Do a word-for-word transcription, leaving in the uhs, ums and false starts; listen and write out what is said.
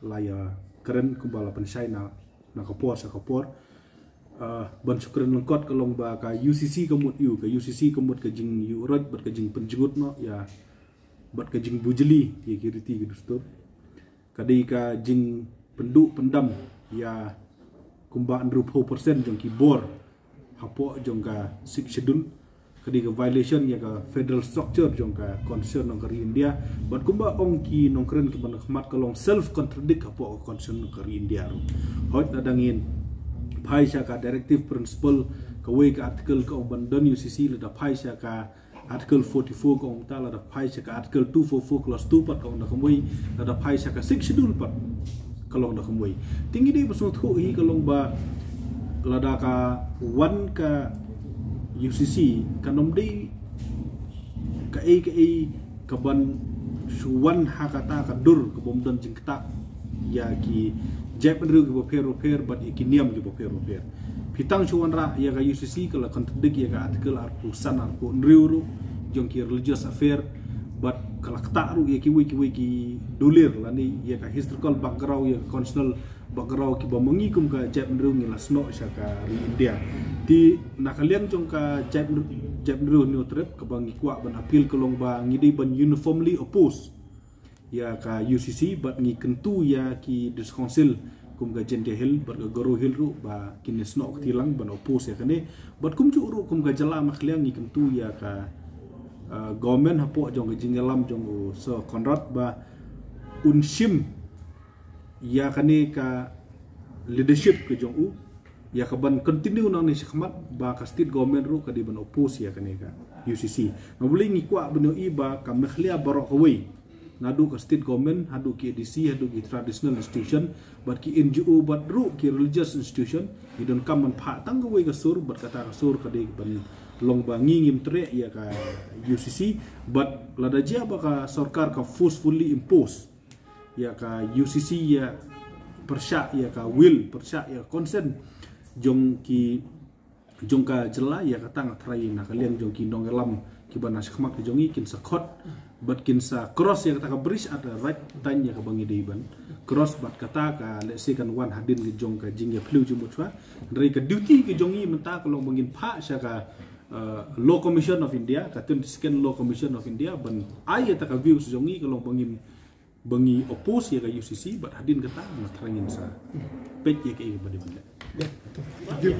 la ïa kren kumba la pynshai na, na ka por sha ka por. Ah, ban shu kren lyngkot ka long ba ka U C C ka mut ïa u, ka U C C ka mut ka jingïuhroit bad ka jingpynjngut noh ïa, bad ka jingbujli ïa ki riti ki dustur. Ka dei ka jingpynduh pyndam ïa kumba hynriewphew percent jong ki bor hapoh jong ka Sixth Schedule. Ka dei ka violation ïa ka federal structure jong ka constitution jong ka ri India. Bad kumba ong ki nongkren kiba na khmat, ka long self contradict hapoh ka constitution jong ka ri India ruh. Hooid, lada ngin phai sha ka directive principle, kawei ka article ka ong ban don U C C, lada phai sha ka Article forty-four ka ong mynta, lada phai sha ka Article two four four Clause two pat ka ong da kumwei, lada phai sha ka Sixth Schedule pat ka long da kumwei. Te ngi dei ba sngewthuh hi ka long ba lada ka wan ka U C C, kan ym dei kaei kaei kaban shu wan ha kata ka dur kabym don jingktah ïa ki jaitbynriew kiba pher bapher bad ïa ki niam kiba pher bapher. Phi tang shu wanrah ïa ka U C C, ka la contradict ïa ka Article arphew san, arphew hynriew ruh jong ki religious affair, bad ka la ktah ruh ïa kiwei kiwei ki dulir lane ïa ka historical background, ïa ka constitutional background kiba ma ngi kum ka jaitbynriew ngi la snoh sha ka ri India. Te na ka liang jong ka jaitbynriew, jaitbynriew Hynñiewtrep, kaba ngi kwah ban appeal ka long ba ngi dei ban uniformly oppose ïa ka U C C, bad ngi kyntu ïa ki District Council kum ka Jaintia Hills bad ka Garo Hills ruh ba kin ïa snoh kti lang ban oppose ïa kane. Bad kumjuh ruh kum ka jylla Meghalaya ngi kyntu ïa ka, uh, government hapoh jong ka jingïalam jong u Sir Conrad ba un shim ïa kane ka leadership ka jong u, ïa kaban continue nangne shakhmat, ba ka state government ruh ka dei ban oppose ïa kane ka U C C. Namar balei ngi kwah ban ïohi ba ka Meghalaya baroh kawei, naduh ka state government haduh ki A D C haduh ki traditional institution bad ki N G O bad ruh ki religious institution, ngi donkam ban phah tang kawei ka sur, bad kata ka sur ka dei ban long ba ngi ngim treh ïa ka U C C. Bad lada jia ba ka sorkar ka forcefully impose ïa ka U C C, ïa pyrshah ïa ka will, pyrshah ïa ka consent jong ki, jong ka jylla, ïa kata nga tharai na ka liang jong ki nongïalam kiba na shakhmat ka jong ngi kin sa khot bad kin sa cross ïa kata ka bridge at the right time, ïa kaba ngi dei ban cross. Bad kata ka, let's say, kan wan hadien ka jong ka jingïaphylliew jingmut shuwa. Hynrei ka duty ka jong ngi mynta ka long ba ngin phah sha ka, uh, Law Commission of India, ka twenty-second Law Commission of India, ban ai ïa kata ka view jong ngi ka long ba ngin, ba ngi oppose ïa ka U C C, bad hadien kata nga tharai ngin sa peit ïa kaei kaba dei ban leh. Thank you.